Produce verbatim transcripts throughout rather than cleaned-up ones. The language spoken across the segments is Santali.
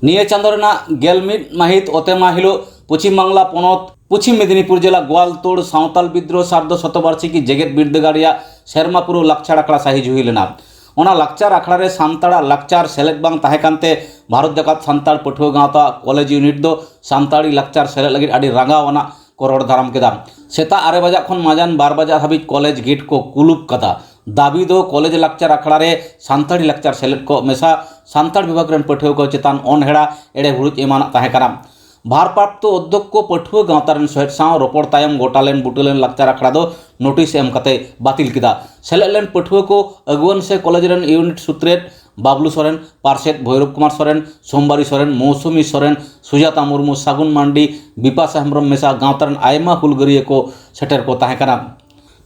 ᱱᱤᱭᱟᱹ ᱪᱟᱸᱫᱚ ᱨᱮᱱᱟᱜ ᱜᱮᱞ ᱢᱤᱫ ᱢᱟᱹᱦᱤᱛ ᱚᱛᱮᱢᱟ ᱦᱤᱞᱳᱜ ᱯᱚᱪᱷᱤᱢ ᱵᱟᱝᱞᱟ ᱯᱚᱱᱚᱛ ᱯᱚᱪᱷᱤᱢ ᱢᱮᱫᱤᱱᱤᱯᱩᱨ ᱡᱮᱞᱟ ᱜᱳᱣᱟᱞᱛᱳᱲ ᱥᱟᱶᱛᱟᱞ ᱵᱤᱫᱽᱨᱳᱦᱚ ᱥᱟᱨᱫᱚ ᱥᱚᱛᱚᱵᱟᱨᱥᱤᱠᱤ ᱡᱮᱜᱮᱛ ᱵᱤᱨᱫᱟᱹᱜᱟᱲ ᱨᱮᱭᱟᱜ ᱥᱮᱨᱢᱟ ᱯᱩᱨᱟᱹᱣ ᱞᱟᱠᱪᱟᱨ ᱟᱠᱷᱲᱟ ᱥᱟᱹᱦᱤᱡᱩᱦᱤ ᱞᱮᱱᱟ᱾ ᱚᱱᱟ ᱞᱟᱠᱪᱟᱨ ᱟᱠᱷᱲᱟ ᱨᱮ ᱥᱟᱱᱛᱟᱲᱟᱜ ᱞᱟᱠᱪᱟᱨ ᱥᱮᱞᱮᱫ ᱵᱟᱝ ᱛᱟᱦᱮᱸ ᱠᱟᱱᱛᱮ ᱵᱷᱟᱨᱚᱛ ᱡᱟᱠᱟᱛ ᱥᱟᱱᱛᱟᱲ ᱯᱟᱹᱴᱷᱩᱣᱟᱹ ᱜᱟᱶᱛᱟ ᱠᱚᱞᱮᱡᱽ ᱭᱩᱱᱤᱴ ᱫᱚ ᱥᱟᱱᱛᱟᱲᱤ ᱞᱟᱠᱪᱟᱨ ᱥᱮᱞᱮᱫ ᱞᱟᱹᱜᱤᱫ ᱟᱹᱰᱤ ᱨᱟᱸᱜᱟᱣ ᱟᱱᱟᱜ ᱠᱚ ᱨᱚᱲ ᱫᱟᱨᱟᱢ ᱠᱮᱫᱟ᱾ ᱥᱮᱛᱟᱜ ᱟᱨᱮ ᱵᱟᱡᱟᱜ ᱠᱷᱚᱱ ᱢᱟᱡᱟᱱ ᱵᱟᱨ ᱵᱟᱡᱟᱜ ᱦᱟᱹᱵᱤᱡ ᱠᱚᱞᱮᱡᱽ ᱜᱮᱴ ᱠᱚ ᱠᱩᱞᱩᱯ ᱠᱟᱫᱟ᱾ ᱫᱟᱹᱵᱤ ᱫᱚ ᱠᱚᱞᱮᱡᱽ ᱞᱟᱠᱪᱟᱨ ᱟᱠᱷᱲᱟ ᱨᱮ ᱥᱟᱱᱛᱟᱲᱤ ᱞᱟᱠᱪᱟᱨ ᱥᱮᱞᱮᱫ ᱠᱚᱜ ᱢᱮᱥᱟ ᱥᱟᱱᱛᱟᱲ ᱵᱤᱵᱷᱟᱜᱽ ᱨᱮᱱ ᱯᱟᱹᱴᱷᱩᱣᱟᱹ ᱠᱚ ᱪᱮᱛᱟᱱ ᱚᱱᱦᱮᱲᱟ ᱮᱲᱮ ᱦᱩᱲᱩᱡ ᱮᱢᱟᱱᱟᱜ ᱛᱟᱦᱮᱸ ᱠᱟᱱᱟ᱾ ᱵᱷᱟᱨᱯᱨᱟᱯᱛᱚ ᱚᱫᱽᱫᱷᱚᱠᱠᱚ ᱯᱟᱹᱴᱷᱩᱣᱟᱹ ᱜᱟᱶᱛᱟ ᱨᱮᱱ ᱥᱚᱦᱮᱫ ᱥᱟᱶ ᱨᱚᱯᱚᱲ ᱛᱟᱭᱚᱢ ᱜᱚᱴᱟ ᱞᱮᱱ ᱵᱩᱴᱟᱹ ᱞᱮᱱ ᱞᱟᱠᱪᱟᱨ ᱟᱠᱷᱲᱟ ᱫᱚ ᱱᱳᱴᱤᱥ ᱮᱢ ᱠᱟᱛᱮ ᱵᱟᱹᱛᱤᱞ ᱠᱮᱫᱟ᱾ ᱥᱮᱞᱮᱫ ᱞᱮᱱ ᱯᱟᱹᱴᱷᱩᱣᱟᱹ ᱠᱚ ᱟᱹᱜᱩᱣᱟᱹᱱ ᱥᱮ ᱠᱚᱞᱮᱡᱽ ᱨᱮᱱ ᱤᱭᱩᱱᱤᱴ ᱥᱩᱛᱨᱮᱛ ᱵᱟᱵᱞᱩ ᱥᱚᱨᱮᱱ, ᱯᱟᱨᱥᱮᱛ ᱵᱷᱳᱭᱨᱚᱵ ᱠᱩᱢᱟᱨ ᱥᱚᱨᱮᱱ, ᱥᱳᱢᱵᱟᱨᱤ ᱥᱚᱨᱮᱱ, ᱢᱳᱣᱥᱩᱢᱤ ᱥᱚᱨᱮᱱ, ᱥᱩᱡᱟᱛᱟ ᱢᱩᱨᱢᱩ, ᱥᱟᱹᱜᱩᱱ ᱢᱟᱱᱰᱤ, ᱵᱤᱯᱟᱥᱟ ᱦᱮᱢᱵᱨᱚᱢ ᱢᱮᱥᱟ ᱜᱟᱶᱛᱟ ᱨᱮᱱ ᱟᱭᱢᱟ ᱦᱩᱞᱜᱟᱹᱨᱤᱭᱟᱹ ᱠᱚ ᱥᱮᱴᱮᱨ ᱠᱚ ᱛᱟᱦᱮᱸ ᱠᱟᱱᱟ᱾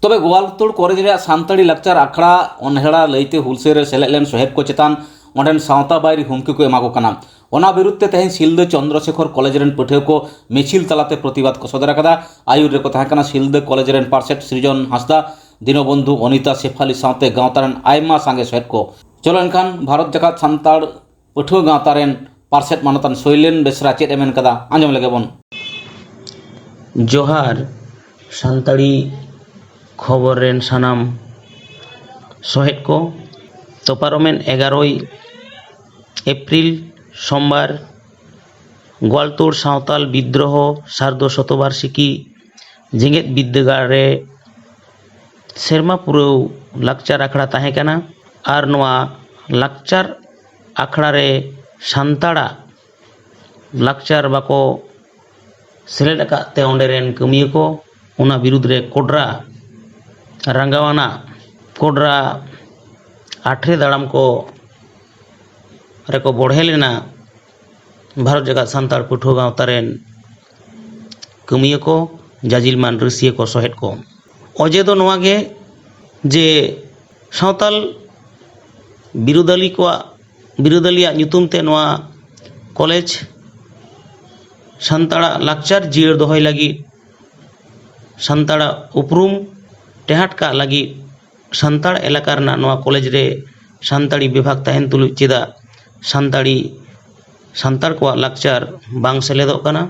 ᱛᱚᱵᱮ ᱜᱳᱣᱟᱞᱛᱳᱲ ᱠᱚᱞᱮᱡᱽ ᱨᱮᱭᱟᱜ ᱥᱟᱱᱛᱟᱲᱤ ᱞᱟᱠᱪᱟᱨ ᱟᱠᱷᱲᱟ ᱚᱱᱦᱮᱲᱟ ᱞᱟᱹᱭᱛᱮ ᱦᱩᱞᱥᱟᱹᱭ ᱨᱮ ᱥᱮᱞᱮᱫ ᱞᱮᱱ ᱥᱚᱦᱮᱫ ᱠᱚ ᱪᱮᱛᱟᱱ ᱚᱸᱰᱮᱱ ᱥᱟᱶᱛᱟ ᱵᱟᱹᱭᱨᱤ ᱦᱩᱢᱠᱤ ᱠᱚ ᱮᱢᱟ ᱠᱚ ᱠᱟᱱᱟ᱾ ᱚᱱᱟ ᱵᱤᱨᱩᱫᱷ ᱛᱮ ᱛᱮᱦᱮᱧ ᱥᱤᱞᱫᱟᱹ ᱪᱚᱱᱫᱨᱚᱥᱮᱠᱷᱚᱨ ᱠᱚᱞᱮᱡᱽ ᱨᱮᱱ ᱯᱟᱹᱴᱷᱩᱣᱟᱹ ᱠᱚ ᱢᱤᱪᱷᱤᱞ ᱛᱟᱞᱟᱛᱮ ᱯᱨᱚᱛᱤᱵᱟᱫ ᱠᱚ ᱥᱚᱫᱚᱨ ᱟᱠᱟᱫᱟ᱾ ᱟᱹᱭᱩᱨ ᱨᱮᱠᱚ ᱛᱟᱦᱮᱸ ᱠᱟᱱᱟ ᱥᱤᱞᱫᱟᱹ ᱠᱚᱞᱮᱡᱽ ᱨᱮᱱ ᱯᱟᱨᱥᱮᱛ ᱥᱨᱤᱡᱚᱱ ᱦᱟᱸᱥᱫᱟ, ᱫᱤᱱᱚᱵᱚᱱᱫᱷᱩ ᱚᱱᱤᱛᱟ ᱥᱮᱯᱷᱟᱞᱤ ᱥᱟᱶᱛᱮ ᱜᱟᱶᱛᱟ ᱨᱮᱱ ᱟᱭᱢᱟ ᱥᱟᱸᱜᱮ ᱥᱚᱦᱮᱫ ᱠᱚ᱾ ᱪᱚᱞᱚ ᱮᱱᱠᱷᱟᱱ ᱵᱷᱟᱨᱚᱛ ᱡᱟᱠᱟᱛ ᱥᱟᱱᱛᱟᱲ ᱯᱟᱹᱴᱷᱩᱣᱟᱹ ᱜᱟᱶᱛᱟ ᱨᱮᱱ ᱯᱟᱨᱥᱮᱛ ᱢᱟᱱᱚᱛᱟᱱ ᱥᱳᱭᱞᱮᱱ ᱵᱮᱥᱨᱟ ᱪᱮᱫ ᱮ ᱢᱮᱱ ᱠᱟᱫᱟ, ᱟᱸᱡᱚᱢ ᱞᱮᱜᱮ ᱵᱚᱱ᱾ ᱡᱚᱦᱟᱨ ᱥᱟᱱᱛᱟᱲᱤ ᱠᱷᱚᱵᱚᱨ ᱨᱮᱱ ᱥᱟᱱᱟᱢ ᱥᱚᱦᱮᱫ ᱠᱚ᱾ ᱛᱚ ᱯᱟᱨᱚᱢᱮᱱ ᱮᱜᱟᱨᱚᱭ ᱮᱯᱨᱤᱞ ᱥᱳᱢᱵᱟᱨ ᱜᱳᱣᱟᱞᱛᱳᱲ ᱥᱟᱶᱛᱟᱞ ᱵᱤᱫᱽᱨᱳᱦᱚ ᱥᱟᱨᱫᱚ ᱥᱚᱛᱚᱵᱟᱨᱥᱤᱠᱤ ᱡᱮᱜᱮᱛ ᱵᱤᱫᱽᱫᱟᱹᱜᱟᱲ ᱨᱮ ᱥᱮᱨᱢᱟ ᱯᱩᱨᱟᱹᱣ ᱞᱟᱠᱪᱟᱨ ᱟᱠᱷᱲᱟ ᱛᱟᱦᱮᱸ ᱠᱟᱱᱟ᱾ ᱟᱨ ᱱᱚᱣᱟ ᱞᱟᱠᱪᱟᱨ ᱟᱠᱷᱲᱟ ᱨᱮ ᱥᱟᱱᱛᱟᱲᱟᱜ ᱞᱟᱠᱪᱟᱨ ᱵᱟᱠᱚ ᱥᱮᱞᱮᱫ ᱟᱠᱟᱫ ᱛᱮ ᱚᱸᱰᱮ ᱨᱮᱱ ᱠᱟᱹᱢᱤᱭᱟᱹ ᱠᱚ ᱚᱱᱟ ᱵᱤᱨᱩᱫᱽ ᱨᱮ ᱠᱚᱰᱨᱟ ᱨᱟᱸᱜᱟᱣᱟᱱᱟᱜ ᱠᱚᱰᱨᱟ ᱟᱴᱷᱨᱮ ᱫᱟᱲᱟᱢ ᱠᱚ ᱨᱮᱠᱚ ᱵᱚᱲᱦᱮ ᱞᱮᱱᱟ᱾ ᱵᱷᱟᱨᱚᱛ ᱡᱟᱠᱟᱛ ᱥᱟᱱᱛᱟᱲ ᱯᱟᱹᱴᱷᱩᱣᱟᱹ ᱜᱟᱶᱛᱟ ᱨᱮᱱ ᱠᱟᱹᱢᱤᱭᱟᱹ ᱠᱚ, ᱡᱟᱡᱤᱞ ᱢᱟᱱ ᱨᱟᱹᱥᱤᱭᱟᱹ ᱠᱚ, ᱥᱚᱦᱮᱫ ᱠᱚ᱾ ᱚᱡᱮ ᱫᱚ ᱱᱚᱣᱟ ᱜᱮ ᱡᱮ ᱥᱟᱶᱛᱟᱞ ᱵᱤᱨᱳᱫᱟᱞᱤ ᱠᱚᱣᱟᱜ, ᱵᱤᱨᱳᱫᱟᱞᱤᱭᱟᱜ ᱧᱩᱛᱩᱢ ᱛᱮ ᱱᱚᱣᱟ ᱠᱚᱞᱮᱡᱽ ᱥᱟᱱᱛᱟᱲᱟᱜ ᱞᱟᱠᱪᱟᱨ ᱡᱤᱭᱟᱹᱲ ᱫᱚᱦᱚᱭ ᱞᱟᱹᱜᱤᱫ, ᱥᱟᱱᱛᱟᱲᱟᱜ ᱩᱯᱨᱩᱢ ᱴᱮᱦᱟᱴ ᱠᱟᱜ ᱞᱟᱹᱜᱤᱫ ᱥᱟᱱᱛᱟᱲ ᱮᱞᱟᱠᱟ ᱨᱮᱱᱟᱜ ᱱᱚᱣᱟ ᱠᱚᱞᱮᱡᱽ ᱨᱮ ᱥᱟᱱᱛᱟᱲᱤ ᱵᱤᱵᱷᱟᱜᱽ ᱛᱟᱦᱮᱱ ᱛᱩᱞᱩᱡ ᱪᱮᱫᱟᱜ ᱥᱟᱱᱛᱟᱲᱤ ᱥᱟᱱᱛᱟᱲ ᱠᱚᱣᱟᱜ ᱞᱟᱠᱪᱟᱨ ᱵᱟᱝ ᱥᱮᱞᱮᱫᱚᱜ ᱠᱟᱱᱟ᱾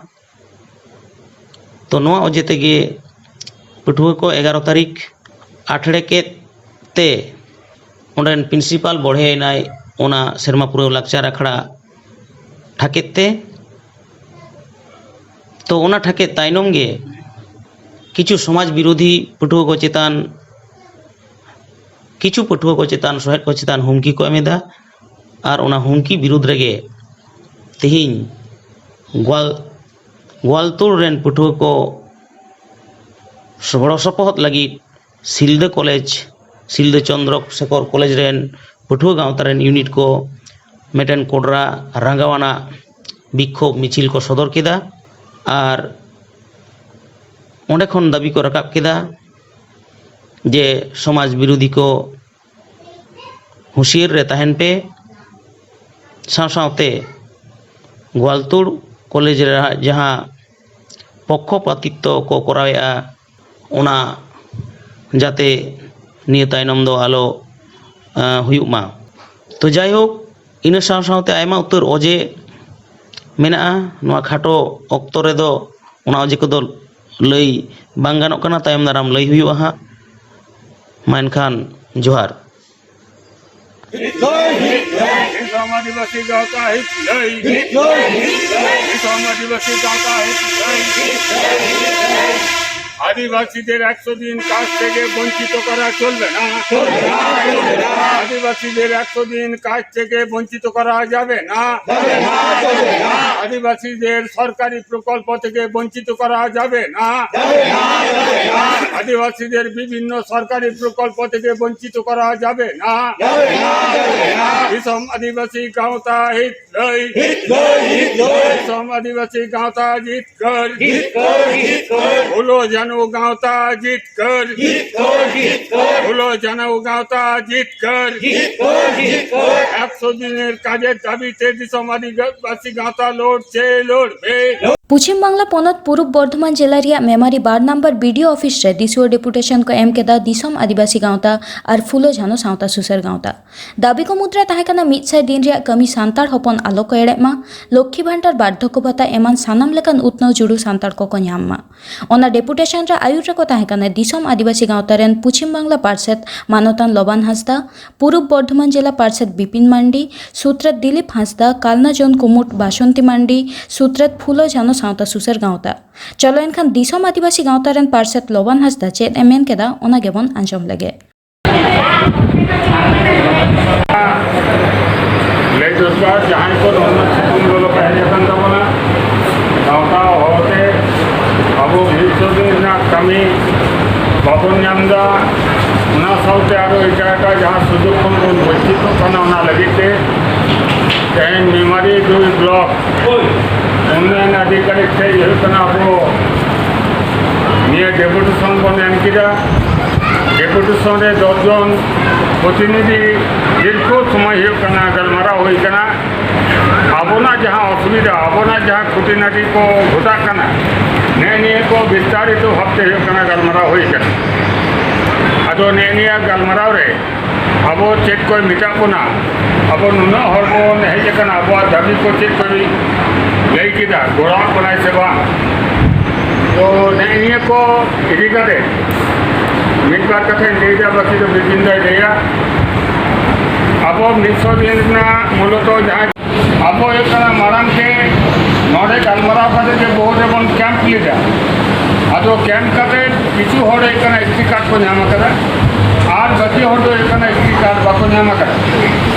ᱛᱚ, ᱱᱚᱣᱟ ᱚᱡᱮ ᱛᱮᱜᱮ ᱯᱟᱹᱴᱷᱩᱣᱟᱹ ᱠᱚ ᱮᱜᱟᱨᱚ ᱛᱟᱹᱨᱤᱠᱷ ᱟᱴᱷᱲᱮ ᱠᱮᱫ ᱛᱮ ᱚᱸᱰᱮᱱ ᱯᱨᱤᱱᱥᱤᱯᱟᱞ ᱵᱚᱲᱦᱮᱭᱮᱱᱟᱭ ᱚᱱᱟ ᱥᱮᱨᱢᱟ ᱯᱩᱨᱟᱹᱣ ᱞᱟᱠᱪᱟᱨ ᱟᱠᱷᱲᱟ ᱴᱷᱟᱠᱮᱫ ᱛᱮ᱾ ᱛᱚ, ᱚᱱᱟ ᱴᱷᱟᱠᱮᱫ ᱛᱟᱭᱱᱚᱢ ᱜᱮ ᱠᱤᱪᱷᱩ ᱥᱚᱢᱟᱡᱽ ᱵᱤᱨᱳᱫᱷᱤ ᱯᱟᱹᱴᱷᱩᱣᱟᱹ ᱠᱚ ᱪᱮᱛᱟᱱ, ᱠᱤᱪᱷᱩ ᱯᱟᱹᱴᱷᱩᱣᱟᱹ ᱠᱚ ᱪᱮᱛᱟᱱ, ᱥᱚᱦᱮᱫ ᱠᱚ ᱪᱮᱛᱟᱱ ᱦᱩᱢᱠᱤ ᱠᱚ ᱮᱢ ᱮᱫᱟ᱾ ᱟᱨ ᱚᱱᱟ ᱦᱩᱢᱠᱤ ᱵᱤᱨᱩᱫᱽ ᱨᱮᱜᱮ ᱛᱮᱦᱮᱧ ᱜᱳᱣᱟᱞ-, ᱜᱳᱣᱟᱞᱛᱳᱲ ᱨᱮᱱ ᱯᱟᱹᱴᱷᱩᱣᱟᱹ ᱠᱚ ᱜᱚᱲᱚ ᱥᱚᱯᱚᱦᱚᱫ ᱞᱟᱹᱜᱤᱫ ᱥᱤᱞᱫᱟᱹ ᱠᱚᱞᱮᱡᱽ, ᱥᱤᱞᱫᱟᱹ ᱪᱚᱱᱫᱨᱚ ᱥᱮᱠᱷᱚᱨ ᱠᱚᱞᱮᱡᱽ ᱨᱮᱱ ᱯᱟᱹᱴᱷᱩᱣᱟᱹ ᱜᱟᱶᱛᱟ ᱨᱮᱱ ᱤᱭᱩᱱᱤᱴ ᱠᱚ ᱢᱤᱫᱴᱮᱱ ᱠᱚᱰᱨᱟ ᱨᱟᱸᱜᱟᱣ ᱟᱱᱟᱜ ᱵᱤᱠᱠᱷᱳᱵ ᱢᱤᱪᱷᱤᱞ ᱠᱚ ᱥᱚᱫᱚᱨ ᱠᱮᱫᱟ᱾ ᱟᱨ ᱚᱸᱰᱮ ᱠᱷᱚᱱ ᱫᱟᱹᱵᱤ ᱠᱚ ᱨᱟᱠᱟᱵ ᱠᱮᱫᱟ ᱡᱮ ᱥᱚᱢᱟᱡᱽ ᱵᱤᱨᱳᱫᱷᱤ ᱠᱚ ᱦᱩᱸᱥᱤᱭᱟᱹᱨ ᱨᱮ ᱛᱟᱦᱮᱱ ᱯᱮ, ᱥᱟᱶ ᱥᱟᱶᱛᱮ ᱜᱳᱣᱟᱞᱛᱳᱲ ᱠᱚᱞᱮᱡᱽ ᱨᱮ ᱡᱟᱦᱟᱸ ᱯᱚᱠᱠᱷᱚᱯᱟᱛᱤᱛᱛᱚ ᱠᱚ ᱠᱚᱨᱟᱣᱮᱫᱼᱟ, ᱚᱱᱟ ᱡᱟᱛᱮ ᱱᱤᱭᱟᱹ ᱛᱟᱭᱱᱚᱢ ᱫᱚ ᱟᱞᱚ, ᱟᱸ, ᱦᱩᱭᱩᱜ ᱢᱟ᱾ ᱛᱚ, ᱡᱟᱭᱦᱳᱠ, ᱤᱱᱟᱹ ᱥᱟᱶ ᱥᱟᱶᱛᱮ ᱟᱭᱢᱟ ᱩᱛᱟᱹᱨ ᱚᱡᱮ ᱢᱮᱱᱟᱜᱼᱟ᱾ ᱱᱚᱣᱟ ᱠᱷᱟᱴᱚ ᱚᱠᱛᱚ ᱨᱮᱫᱚ ᱚᱱᱟ ᱚᱡᱮ ᱠᱚᱫᱚ ᱞᱟᱹᱭ ᱵᱟᱝ ᱜᱟᱱᱚᱜ ᱠᱟᱱᱟ, ᱛᱟᱭᱚᱢ ᱫᱟᱨᱟᱢ ᱞᱟᱹᱭ ᱦᱩᱭᱩᱜᱼᱟ ᱦᱟᱸᱜ᱾ ᱢᱟ ᱮᱱᱠᱷᱟᱱ ᱡᱚᱦᱟᱨ᱾ ᱫᱤᱥᱚᱢ ᱟᱹᱫᱤᱵᱟᱹᱥᱤ ᱜᱟᱶᱛᱟ ᱦᱤᱛ ᱞᱟᱹᱭ᱾ ᱫᱤᱥᱚᱢ ᱟᱹᱫᱤᱵᱟᱹᱥᱤ ᱜᱟᱶᱛᱟ ᱦᱤᱛ ᱞᱟᱹᱭ। আদিবাসীদের একশো দিন কাজ থেকে বঞ্চিত করা চলবে না। আদিবাসীদের একশো দিন কাজ থেকে বঞ্চিত করা যাবে না। আদিবাসীদের সরকারি প্রকল্প থেকে বঞ্চিত করা যাবে না। আদিবাসীদের বিভিন্ন সরকারি প্রকল্প থেকে বঞ্চিত করা যাবে না। দিসম আদিবাসী গাঁওতা হিত লই। দিসম আদিবাসী গাঁওতা জিত কর। হলো জানো গাঁওতা জিত কর। হলো জানো গাঁওতা জিত কর। একশো দিনের কাজের দাবিতে দিসম আদিবাসী গাঁওতা লড়ছে, লড়বে। ᱯᱚᱪᱷᱤᱢ ᱵᱟᱝᱞᱟ ᱯᱚᱱᱚᱛ ᱯᱩᱨᱩᱵ ᱵᱚᱨᱫᱷᱚᱢᱟᱱ ᱡᱮᱞᱟ ᱨᱮᱭᱟᱜ ᱢᱮᱢᱟᱨᱤ ᱵᱟᱨ ᱱᱟᱢᱵᱟᱨ ᱵᱤᱰᱤᱳ ᱚᱯᱷᱤᱥ ᱨᱮ ᱫᱤᱥᱩᱣᱟᱹ ᱰᱮᱯᱩᱴᱮᱥᱚᱱ ᱠᱚ ᱮᱢ ᱠᱮᱫᱟ ᱫᱤᱥᱚᱢ ᱟᱹᱫᱤᱵᱟᱹᱥᱤ ᱜᱟᱶᱛᱟ ᱟᱨ ᱯᱷᱩᱞᱳ ᱡᱷᱟᱱᱚ ᱥᱟᱶᱛᱟ ᱥᱩᱥᱟᱹᱨ ᱜᱟᱶᱛᱟ᱾ ᱫᱟᱹᱵᱤ ᱠᱚ ᱢᱩᱫᱽᱨᱮ ᱛᱟᱦᱮᱸ ᱠᱟᱱᱟ ᱢᱤᱫ ᱥᱟᱭ ᱫᱤᱱ ᱨᱮᱭᱟᱜ ᱠᱟᱹᱢᱤ ᱥᱟᱱᱛᱟᱲ ᱦᱚᱯᱚᱱ ᱟᱞᱚ ᱠᱚ ᱮᱲᱮᱜ ᱢᱟ, ᱞᱚᱠᱠᱷᱤ ᱵᱷᱟᱱᱰᱟᱨ, ᱵᱟᱨᱫᱷᱚᱠᱭᱚ ᱵᱷᱟᱛᱟ ᱮᱢᱟᱱ ᱥᱟᱱᱟᱢ ᱞᱮᱠᱟᱱ ᱩᱛᱱᱟᱹᱣ ᱡᱩᱲᱩ ᱥᱟᱱᱛᱟᱲ ᱠᱚᱠᱚ ᱧᱟᱢ ᱢᱟ᱾ ᱚᱱᱟ ᱰᱮᱯᱩᱴᱮᱥᱚᱱ ᱨᱮ ᱟᱭᱩᱨ ᱨᱮᱠᱚ ᱛᱟᱦᱮᱸ ᱠᱟᱱᱟ ᱫᱤᱥᱚᱢ ᱟᱹᱫᱤᱵᱟᱹᱥᱤ ᱜᱟᱶᱛᱟ ᱨᱮᱱ ᱯᱚᱪᱷᱤᱢ ᱵᱟᱝᱞᱟ ᱯᱟᱨᱥᱮᱛ ᱢᱟᱱᱚᱛᱟᱱ ᱞᱚᱵᱟᱱ ᱦᱟᱸᱥᱫᱟ, ᱯᱩᱨᱩᱵ ᱵᱚᱨᱫᱷᱚᱢᱟᱱ ᱡᱮᱞᱟ ᱯᱟᱨᱥᱮᱛ ᱵᱤᱯᱤᱱ ᱢᱟᱱᱰᱤ, ᱥᱩᱛᱨᱮᱛ ᱫᱤᱞᱤᱯ ᱦᱟᱸᱥᱫᱟ, ᱠᱟᱞᱱᱟ ᱡᱚᱱ ᱠᱩᱢᱩᱴ ᱵᱟᱥᱚᱱᱛᱤ ᱢᱟᱱᱰᱤ, ᱥᱩᱛᱨᱮᱛ ᱯᱷᱩᱞᱳ ᱡᱷᱟᱱᱚ ᱥᱟᱶᱛᱟ ᱥᱩᱥᱟᱹᱨ ᱜᱟᱶᱛᱟ᱾ ᱪᱚᱞᱚ ᱮᱱᱠᱷᱟᱱ ᱫᱤᱥᱚᱢ ᱟᱹᱫᱤᱵᱟᱹᱥᱤ ᱜᱟᱶᱛᱟ ᱨᱮᱱ ᱯᱟᱨᱥᱮᱛ ᱞᱚᱵᱟᱱ ᱦᱟᱸᱥᱫᱟ ᱪᱮᱫ ᱮ ᱢᱮᱱ ᱠᱮᱫᱟ, ᱚᱱᱟ ᱜᱮᱵᱚᱱ ᱟᱸᱡᱚᱢ ᱞᱮᱜᱮ᱾ ᱞᱟᱹᱭ ᱫᱚᱨᱠᱟᱨ, ᱡᱟᱦᱟᱸᱭ ᱠᱚ ᱱᱚᱣᱟ ᱥᱤᱛᱩᱝ ᱞᱚᱞᱚ ᱠᱚ ᱦᱮᱡ ᱟᱠᱟᱱ ᱛᱟᱵᱚᱱᱟ, ᱥᱟᱶᱛᱟ ᱦᱚᱦᱚᱛᱮ ᱟᱵᱚ ᱢᱤᱫ ᱥᱚ ᱫᱤᱱ ᱨᱮᱱᱟᱜ ᱠᱟᱹᱢᱤ ᱵᱟᱵᱚᱱ ᱧᱟᱢ ᱮᱫᱟ, ᱚᱱᱟ ᱥᱟᱶᱛᱮ ᱟᱨᱚ ᱮᱴᱟᱜ ᱮᱴᱟᱜ ᱡᱟᱦᱟᱸ ᱥᱩᱡᱳᱜᱽ ᱠᱷᱚᱱ ᱵᱚᱱ ᱵᱚᱧᱪᱤᱛᱚᱜ ᱠᱟᱱᱟ, ᱚᱱᱟ ᱞᱟᱹᱜᱤᱫ ᱛᱮ ᱛᱮᱦᱮᱧ ᱢᱮᱢᱟᱨᱤ ᱫᱩᱭ ᱵᱞᱚᱠ ᱩᱱᱱᱚᱭᱚᱱ ᱟᱫᱷᱤᱠᱟᱨᱤᱠ ᱴᱷᱮᱱ ᱦᱩᱭᱩᱜ ᱠᱟᱱᱟ, ᱟᱵᱚ ᱱᱤᱭᱟᱹ ᱰᱮᱯᱩᱴᱮᱥᱚᱱ ᱵᱚᱱ ᱮᱢ ᱠᱮᱫᱟ᱾ ᱰᱮᱯᱩᱴᱮᱥᱚᱱ ᱨᱮ ᱫᱚᱥ ᱡᱚᱱ ᱯᱨᱚᱛᱤᱱᱤᱫᱷᱤ ᱫᱤᱨᱜᱷᱚ ᱥᱚᱢᱚᱭ ᱦᱩᱭᱩᱜ ᱠᱟᱱᱟ, ᱜᱟᱞᱢᱟᱨᱟᱣ ᱦᱩᱭ ᱠᱟᱱᱟ᱾ ᱟᱵᱚᱱᱟᱜ ᱡᱟᱦᱟᱸ ᱚᱥᱩᱵᱤᱫᱷᱟ, ᱟᱵᱚᱱᱟᱜ ᱡᱟᱦᱟᱸ ᱠᱷᱩᱴᱤᱱᱟᱴᱤ ᱠᱚ ᱜᱷᱚᱴᱟᱜ ᱠᱟᱱᱟ, ᱱᱮᱜᱼᱮ ᱱᱤᱭᱟᱹ ᱠᱚ ᱵᱤᱥᱛᱟᱨᱤᱛᱚ ᱵᱷᱟᱵᱽᱛᱮ ᱦᱩᱭᱩᱜ ᱠᱟᱱᱟ, ᱜᱟᱞᱢᱟᱨᱟᱣ ᱦᱩᱭ ᱠᱟᱱᱟ᱾ ᱟᱫᱚ ᱱᱮᱜᱼᱮ ᱱᱤᱭᱟᱹ ᱜᱟᱞᱢᱟᱨᱟᱣ ᱨᱮ ᱟᱵᱚ ᱪᱮᱫ ᱠᱚᱭ ᱢᱮᱛᱟᱜ ᱵᱚᱱᱟ, ᱟᱵᱚ ᱱᱩᱱᱟᱹᱜ ᱦᱚᱲ ᱵᱚᱱ ᱦᱮᱡ ᱟᱠᱟᱱᱟ, ᱟᱵᱚᱣᱟᱜ ᱫᱟᱹᱵᱤ ᱠᱚ ᱪᱮᱫ ᱠᱚᱭ ᱞᱟᱹᱭ ᱠᱮᱫᱟ, ᱜᱚᱲᱚᱣᱟᱜ ᱵᱚᱱᱟᱭ ᱥᱮ ᱵᱟᱝ? ᱛᱚ ᱱᱮᱜᱼᱮ ᱱᱤᱭᱟᱹ ᱠᱚ ᱤᱫᱤ ᱠᱟᱛᱮ ᱢᱤᱫ ᱵᱟᱨ ᱠᱟᱛᱷᱟᱧ ᱞᱟᱹᱭᱫᱟ, ᱵᱟᱹᱠᱤ ᱫᱚ ᱵᱤᱯᱤᱱ ᱫᱟᱭ ᱞᱟᱹᱭᱟ᱾ ᱟᱵᱚ ᱢᱤᱫ ᱥᱚ ᱫᱤᱱ ᱨᱮᱱᱟᱜ ᱢᱩᱞᱚᱛᱚ ᱡᱟᱦᱟᱸ ᱟᱵᱚ ᱦᱩᱭᱩᱜ ᱠᱟᱱᱟ, ᱢᱟᱲᱟᱝ ᱛᱮ ᱱᱚᱰᱮ ᱜᱟᱞᱢᱟᱨᱟᱣ ᱠᱟᱛᱮ ᱜᱮ ᱵᱚᱦᱩᱛ ᱨᱮᱵᱚᱱ ᱠᱮᱢᱯ ᱞᱮᱫᱟ᱾ ᱟᱫᱚ ᱠᱮᱢᱯ ᱠᱟᱛᱮ ᱠᱤᱪᱷᱩ ᱦᱚᱲ ᱦᱩᱭᱩᱜ ᱠᱟᱱᱟ, ᱮᱥ ᱴᱤ ᱠᱟᱨᱰ ᱠᱚ ᱧᱟᱢ ᱟᱠᱟᱫᱟ, ᱟᱨ ᱵᱟᱹᱠᱤ ᱦᱚᱲ ᱫᱚ ᱦᱩᱭᱩᱜ ᱠᱟᱱᱟ, ᱮᱥ ᱴᱤ ᱠᱟᱨᱰ ᱵᱟᱠᱚ ᱧᱟᱢ ᱟᱠᱟᱫᱟ᱾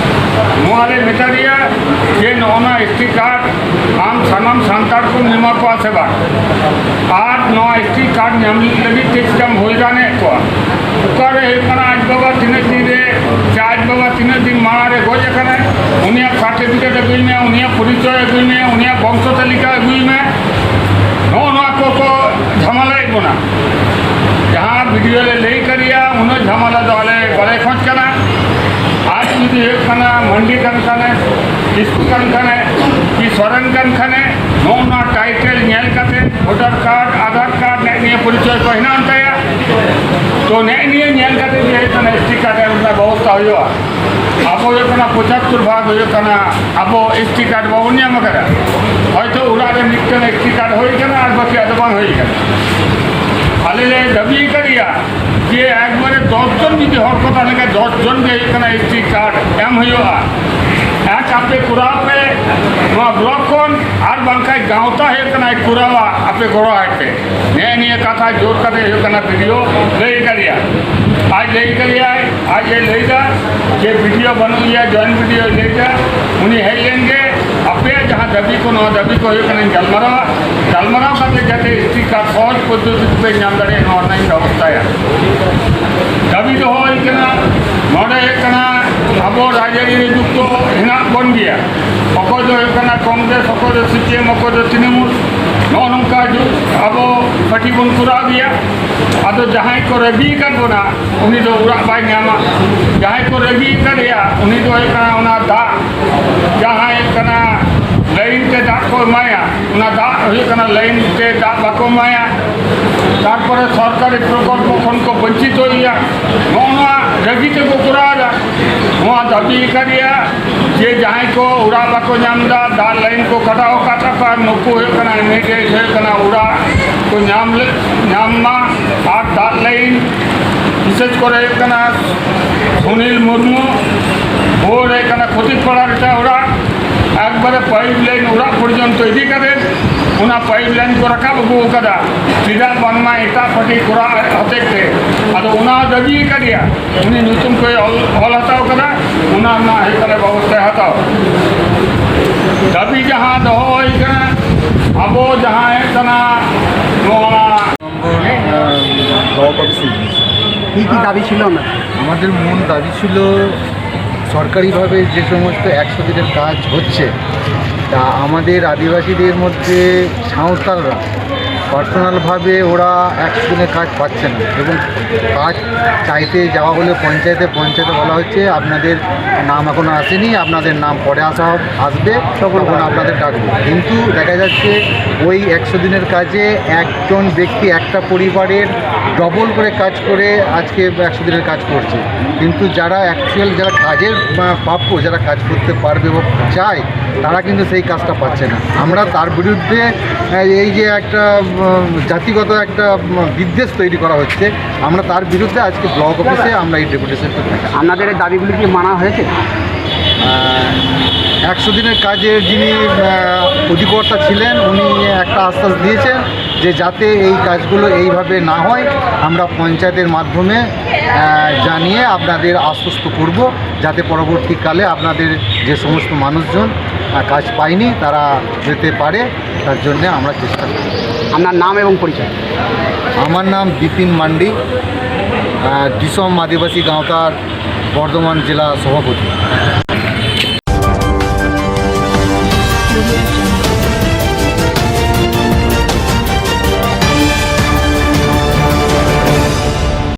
ᱱᱚᱣᱟ ᱞᱮ ᱢᱮᱛᱟ ᱫᱮᱭᱟ ᱡᱮ ᱱᱚᱜᱼᱚ ᱱᱟ ᱮᱥ ᱴᱤ ᱠᱟᱨᱰ ᱟᱢ ᱥᱟᱱᱟᱢ ᱥᱟᱱᱛᱟᱲ ᱠᱚᱢ ᱮᱢᱟ ᱠᱚᱣᱟ ᱥᱮ ᱵᱟᱝ? ᱟᱨ ᱱᱚᱣᱟ ᱮᱥ ᱴᱤ ᱠᱟᱨᱰ ᱧᱟᱢ ᱞᱟᱹᱜᱤᱫ ᱛᱮ ᱪᱮᱫᱟᱢ ᱦᱩᱭ ᱜᱟᱱᱮᱫ ᱠᱚᱣᱟ? ᱚᱠᱟᱨᱮ ᱦᱩᱭᱩᱜ ᱠᱟᱱᱟ, ᱟᱡ ᱵᱟᱵᱟ ᱛᱤᱱᱟᱹᱜ ᱫᱤᱱ ᱨᱮ, ᱥᱮ ᱟᱡ ᱵᱟᱵᱟ ᱛᱤᱱᱟᱹᱜ ᱫᱤᱱ ᱢᱟᱲᱟᱝ ᱨᱮ ᱜᱚᱡ ᱟᱠᱟᱱᱟᱭ, ᱩᱱᱤᱭᱟᱜ ᱥᱟᱨᱴᱤᱯᱷᱤᱠᱮᱴ ᱟᱹᱜᱩᱭ ᱢᱮ, ᱩᱱᱤᱭᱟᱜ ᱯᱚᱨᱤᱪᱚᱭ ᱟᱹᱜᱩᱭ ᱢᱮ, ᱩᱱᱤᱭᱟᱜ ᱵᱚᱝᱥᱚ ᱛᱟᱹᱞᱤᱠᱟ ᱟᱹᱜᱩᱭ ᱢᱮ᱾ ᱱᱚᱜᱼᱚ ᱱᱚᱣᱟ ᱠᱚᱠᱚ ᱡᱷᱟᱢᱮᱞᱟᱭᱮᱫ ᱵᱚᱱᱟ᱾ ᱡᱟᱦᱟᱸ ᱵᱤᱰᱤᱳ ᱞᱮ ᱞᱟᱹᱭ ᱠᱟᱫᱮᱭᱟ, ᱩᱱᱟᱹᱜ ᱡᱷᱟᱢᱮᱞᱟ ᱫᱚ ᱟᱞᱮ ᱵᱟᱞᱮ ᱠᱷᱚᱡᱽ ᱠᱟᱱᱟ᱾ ᱟᱡ ᱡᱩᱫᱤ ᱦᱩᱭᱩᱜ ᱠᱟᱱᱟ, ᱢᱟᱱᱰᱤ ᱠᱟᱱ ᱠᱷᱟᱱᱮ, ᱠᱤᱥᱠᱩ ᱠᱟᱱ ᱠᱷᱟᱱᱮ, ᱠᱤ ᱥᱚᱨᱮᱱ ᱠᱟᱱ ᱠᱷᱟᱱᱮ, ᱚᱱᱟ ᱴᱟᱭᱴᱮᱞ ᱧᱮᱞ ᱠᱟᱛᱮ ᱵᱷᱳᱴᱟᱨ ᱠᱟᱨᱰ, ᱟᱫᱷᱟᱨ ᱠᱟᱨᱰ, ᱱᱮᱜᱼᱮ ᱱᱤᱭᱟᱹ ᱯᱚᱨᱤᱪᱚᱭ ᱠᱚ ᱦᱮᱱᱟᱜ ᱛᱟᱭᱟ᱾ ᱛᱚ ᱱᱮᱜᱼᱮ ᱱᱤᱭᱟᱹ ᱧᱮᱞ ᱠᱟᱛᱮ ᱡᱮ ᱦᱩᱭᱩᱜ ᱠᱟᱱᱟ ᱮᱥ ᱴᱤ ᱠᱟᱨᱰ ᱮᱢ ᱨᱮᱱᱟᱜ ᱵᱮᱵᱚᱥᱛᱷᱟ ᱦᱩᱭᱩᱜᱼᱟ᱾ ᱟᱵᱚ ᱦᱩᱭᱩᱜ ᱠᱟᱱᱟ ᱯᱚᱸᱪᱟᱛᱛᱳᱨ ᱵᱷᱟᱜᱽ ᱦᱩᱭᱩᱜ ᱠᱟᱱᱟ ᱟᱵᱚ ᱮᱥ ᱴᱤ ᱠᱟᱨᱰ ᱵᱟᱵᱚᱱ ᱧᱟᱢ ᱟᱠᱟᱫᱟ᱾ ᱦᱚᱭᱛᱳ ᱚᱲᱟᱜ ᱨᱮ ᱢᱤᱫᱴᱟᱝ ᱮᱥ ᱴᱤ ᱠᱟᱨᱰ ᱦᱩᱭ ᱠᱟᱱᱟ ᱟᱨ ᱵᱟᱠᱤᱭᱟᱜ ᱫᱚ ᱵᱟᱝ ᱦᱩᱭ ᱠᱟᱱᱟ᱾ ᱟᱞᱮ ᱞᱮ ᱫᱟᱹᱵᱤ ᱟᱠᱟᱫᱮᱭᱟ ᱡᱮ ᱮᱠᱵᱟᱨᱮ ᱫᱚᱥ ᱡᱚᱱ ᱡᱩᱫᱤ ᱦᱚᱲ ᱠᱚ ᱛᱟᱦᱮᱸ ᱞᱮᱱᱠᱷᱟᱱ ᱫᱚᱥ ᱡᱚᱱ ᱜᱮ ᱦᱩᱭᱩᱜ ᱠᱟᱱᱟ ᱮᱥ ᱴᱤ ᱠᱟᱨᱰ ᱮᱢ ᱦᱩᱭᱩᱜᱼᱟ᱾ ᱦᱮᱸ, ᱟᱯᱮ ᱠᱚᱨᱟᱣ ᱯᱮ ᱱᱚᱣᱟ ᱵᱞᱚᱠ ᱠᱷᱚᱱ, ᱟᱨ ᱵᱟᱝᱠᱷᱟᱱ ᱜᱟᱶᱛᱟ ᱦᱩᱭᱩᱜ ᱠᱟᱱᱟ ᱠᱚᱨᱟᱣᱟ, ᱟᱯᱮ ᱜᱚᱲᱚ ᱟᱭ ᱯᱮ᱾ ᱱᱮᱜᱼᱮ ᱱᱤᱭᱟᱹ ᱠᱟᱛᱷᱟ ᱡᱳᱨ ᱠᱟᱛᱮ ᱦᱩᱭᱩᱜ ᱠᱟᱱᱟ ᱵᱤ ᱰᱤ ᱳ ᱞᱟᱹᱭ ᱠᱟᱫᱮᱭᱟ᱾ ᱟᱡ ᱞᱟᱹᱭ ᱠᱟᱫᱮᱭᱟᱭ, ᱟᱡ ᱮ ᱞᱟᱹᱭᱫᱟ ᱡᱮ ᱵᱤ ᱰᱤ ᱳ ᱵᱟᱹᱱᱩᱜ ᱮᱭᱟ, ᱡᱚᱭᱮᱱᱴ ᱵᱤ ᱰᱤ ᱳ ᱞᱟᱹᱭᱫᱟ, ᱩᱱᱤ ᱦᱮᱡ ᱞᱮᱱ ᱜᱮ, ᱟᱯᱮᱭᱟᱜ ᱡᱟᱦᱟᱸ ᱫᱟᱹᱵᱤ ᱠᱚ, ᱱᱚᱣᱟ ᱫᱟᱹᱵᱤ ᱠᱚ ᱦᱩᱭᱩᱜ ᱠᱟᱱᱟ ᱜᱟᱞᱢᱟᱨᱟᱣᱟ, ᱜᱟᱞᱢᱟᱨᱟᱣ ᱠᱟᱛᱮ ᱡᱟᱛᱮ ᱮᱥ ᱴᱤ ᱠᱟᱨᱰ ᱥᱚᱦᱚᱡ ᱯᱚᱫᱽᱫᱷᱚᱛᱤ ᱛᱮᱯᱮ ᱧᱟᱢ ᱫᱟᱲᱮᱭᱟᱜ, ᱱᱚᱣᱟ ᱨᱮᱱᱟᱜ ᱤᱧ ᱵᱮᱵᱚᱥᱛᱷᱟᱭᱟ᱾ ᱫᱟᱹᱵᱤ ᱫᱚᱦᱚ ᱦᱩᱭ ᱠᱟᱱᱟ, ᱱᱚᱰᱮ ᱦᱩᱭᱩᱜ ᱠᱟᱱᱟ ᱟᱵᱚ ᱨᱟᱡᱽᱟᱹᱨᱤ ᱨᱮ ᱡᱩᱠᱛᱚ ᱦᱮᱱᱟᱜ ᱵᱚᱱ ᱜᱮᱭᱟ, ᱚᱠᱚᱭ ᱫᱚ ᱦᱩᱭᱩᱜ ᱠᱟᱱᱟ ᱠᱚᱝᱜᱨᱮᱥ, ᱚᱠᱚᱭ ᱫᱚ ᱥᱤ ᱯᱤ ᱮᱢ, ᱚᱠᱚᱭ ᱫᱚ ᱛᱨᱤᱱᱢᱩᱞ, ᱱᱚᱜᱼᱚ ᱱᱚᱝᱠᱟ ᱡᱩᱜᱽ ᱟᱵᱚ ᱯᱟᱹᱴᱤ ᱵᱚᱱ ᱠᱚᱨᱟᱣ ᱜᱮᱭᱟ᱾ ᱟᱫᱚ ᱡᱟᱦᱟᱸᱭ ᱠᱚ ᱨᱟᱹᱜᱤ ᱟᱠᱟᱫ ᱵᱚᱱᱟ, ᱩᱱᱤ ᱫᱚ ᱚᱲᱟᱜ ᱵᱟᱭ ᱧᱟᱢᱟ᱾ ᱡᱟᱦᱟᱸᱭ ᱠᱚ ᱨᱟᱹᱜᱤ ᱟᱠᱟᱫᱮᱭᱟ, ᱩᱱᱤ ᱫᱚ ᱦᱩᱭᱩᱜ ᱠᱟᱱᱟ ᱚᱱᱟ ᱫᱟᱜ, ᱡᱟᱦᱟᱸ ᱦᱩᱭᱩᱜ ᱠᱟᱱᱟ ᱞᱟᱭᱤᱱ ᱛᱮ ᱫᱟᱜ ᱠᱚ ᱮᱢᱟᱭᱟ, ᱚᱱᱟ ᱫᱟᱜ ᱦᱩᱭᱩᱜ ᱠᱟᱱᱟ ᱞᱟᱭᱤᱱ ᱛᱮ ᱫᱟᱜ ᱵᱟᱠᱚ ᱮᱢᱟᱭᱟ᱾ ᱛᱟᱨᱯᱚᱨᱮ ᱥᱚᱨᱠᱟᱨᱤ ᱯᱨᱚᱠᱚᱞᱯᱚ ᱠᱷᱚᱱ ᱠᱚ ᱵᱚᱧᱪᱤᱛᱚᱭᱮᱭᱟ᱾ ᱱᱚᱜᱼᱚ ᱱᱚᱣᱟ ᱨᱟᱹᱜᱤ ᱛᱮᱠᱚ ᱠᱚᱨᱟᱣ ᱮᱫᱟ᱾ ᱱᱚᱣᱟ ᱫᱟᱹᱵᱤ ᱟᱠᱟᱫᱮᱭᱟ ᱡᱮ ᱡᱟᱦᱟᱸᱭ ᱠᱚ ᱚᱲᱟᱜ ᱵᱟᱠᱚ ᱧᱟᱢ ᱮᱫᱟ, ᱫᱟᱜ ᱞᱟᱭᱤᱱ ᱠᱚ ᱠᱟᱴᱟᱣ ᱟᱠᱟᱫ ᱛᱟᱠᱚᱣᱟ, ᱱᱩᱠᱩ ᱦᱩᱭᱩᱜ ᱠᱟᱱᱟ ᱤᱢᱤᱰᱤᱭᱮᱴ ᱦᱩᱭᱩᱜ ᱠᱟᱱᱟ ᱚᱲᱟᱜ ᱠᱚ ᱧᱟᱢ ᱞᱮ-, ᱧᱟᱢ ᱢᱟ᱾ ᱟᱨ ᱫᱟᱜ ᱞᱟᱭᱤᱱ ᱵᱤᱥᱮᱥ ᱠᱚᱨᱮ ᱦᱩᱭᱩᱜ ᱠᱟᱱᱟ ᱥᱩᱱᱤᱞ ᱢᱩᱨᱢᱩ, ᱵᱷᱳᱨ ᱦᱩᱭᱩᱜ ᱠᱟᱱᱟ ᱠᱷᱚᱛᱤᱠᱯᱟᱲᱟ ᱨᱮ ᱮᱴᱟᱜ ᱚᱲᱟᱜ, ᱮᱠᱵᱟᱨᱮ ᱯᱟᱭᱤᱯ ᱞᱟᱭᱤᱱ ᱚᱲᱟᱜ ᱯᱚᱨᱡᱚᱱᱛᱚ ᱤᱫᱤ ᱠᱟᱛᱮ ᱚᱱᱟ ᱯᱟᱭᱤᱯ ᱞᱟᱭᱤᱱ ᱠᱚ ᱨᱟᱠᱟᱵ ᱟᱹᱜᱩ ᱟᱠᱟᱫᱟ᱾ ᱪᱮᱫᱟᱜ? ᱵᱟᱝᱢᱟ ᱮᱴᱟᱜ ᱯᱟᱨᱴᱤ ᱠᱚᱨᱟᱣ ᱦᱚᱛᱮᱡ ᱛᱮ᱾ ᱟᱫᱚ ᱚᱱᱟ ᱫᱟᱹᱵᱤ ᱟᱠᱟᱫᱮᱭᱟ, ᱩᱱᱤ ᱧᱩᱛᱩᱢ ᱠᱚᱭ ᱚᱞ, ᱚᱞ ᱦᱟᱛᱟᱣ ᱠᱟᱫᱟ, ᱚᱱᱟ ᱨᱮᱱᱟᱜ ᱦᱩᱭᱩᱜ ᱠᱟᱱᱟ ᱵᱮᱵᱚᱥᱛᱷᱟᱭ ᱦᱟᱛᱟᱣ᱾ ᱫᱟᱹᱵᱤ ᱡᱟᱦᱟᱸ ᱫᱚᱦᱚ ᱦᱩᱭ ᱠᱟᱱᱟ, ᱟᱵᱚ ᱡᱟᱦᱟᱸ ᱦᱩᱭᱩᱜ ᱠᱟᱱᱟ ᱱᱚᱣᱟ নম্বর, আহ, দল অফিসে গিয়েছি। কি কি দাবি ছিল আপনার? আমাদের মূল দাবি ছিল সরকারিভাবে যে সমস্ত একশো দিনের কাজ হচ্ছে, তা আমাদের আদিবাসীদের মধ্যে সাঁওতালরা পার্সোনালভাবে ওরা একশো দিনের কাজ পাচ্ছে না এবং কাজ চাইতে যাওয়া হলে পঞ্চায়েতে, পঞ্চায়েতে বলা হচ্ছে, "আপনাদের নাম এখনও আসেনি, আপনাদের নাম পরে আসা হব-, আসবে, তখন আপনাদের ডাকবো।" কিন্তু দেখা যাচ্ছে ওই একশো দিনের কাজে একজন ব্যক্তি, একটা পরিবারের ডবল করে কাজ করে আজকে একশো দিনের কাজ করছে। কিন্তু যারা অ্যাকচুয়াল, যারা কাজের, আহ, প্রাপ্য, যারা কাজ করতে পারবে এবং চায়, তারা কিন্তু সেই কাজটা পাচ্ছে না। আমরা তার বিরুদ্ধে, আহ, এই যে একটা, উম, জাতিগত একটা, উম, বিদ্বেষ তৈরি করা হচ্ছে, আমরা তার বিরুদ্ধে আজকে ব্লক অফিসে আমরা এই ডেপুটেশনটা দিচ্ছি। আপনাদের এই দাবিগুলি কি মানা হয়েছে? আহ, একশো দিনের কাজে যিনি, আহ, অধিকর্তা ছিলেন, উনি একটা আশ্বাস দিয়েছেন যে যাতে এই কাজগুলো এইভাবে না হয়, আমরা পঞ্চায়েতের মাধ্যমে, আহ, জানিয়ে আপনাদের আশ্বস্ত করব, যাতে পরবর্তীকালে আপনাদের যে সমস্ত মানুষজন, আহ, কাজ পায়নি, তারা পেতে পারে, তার জন্যে আমরা চেষ্টা করব। আপনার নাম এবং পরিচয়? আমার নাম বিপিন মান্ডি, আহ, দিসম আদিবাসী গাঁওতার বর্ধমান জেলা সভাপতি।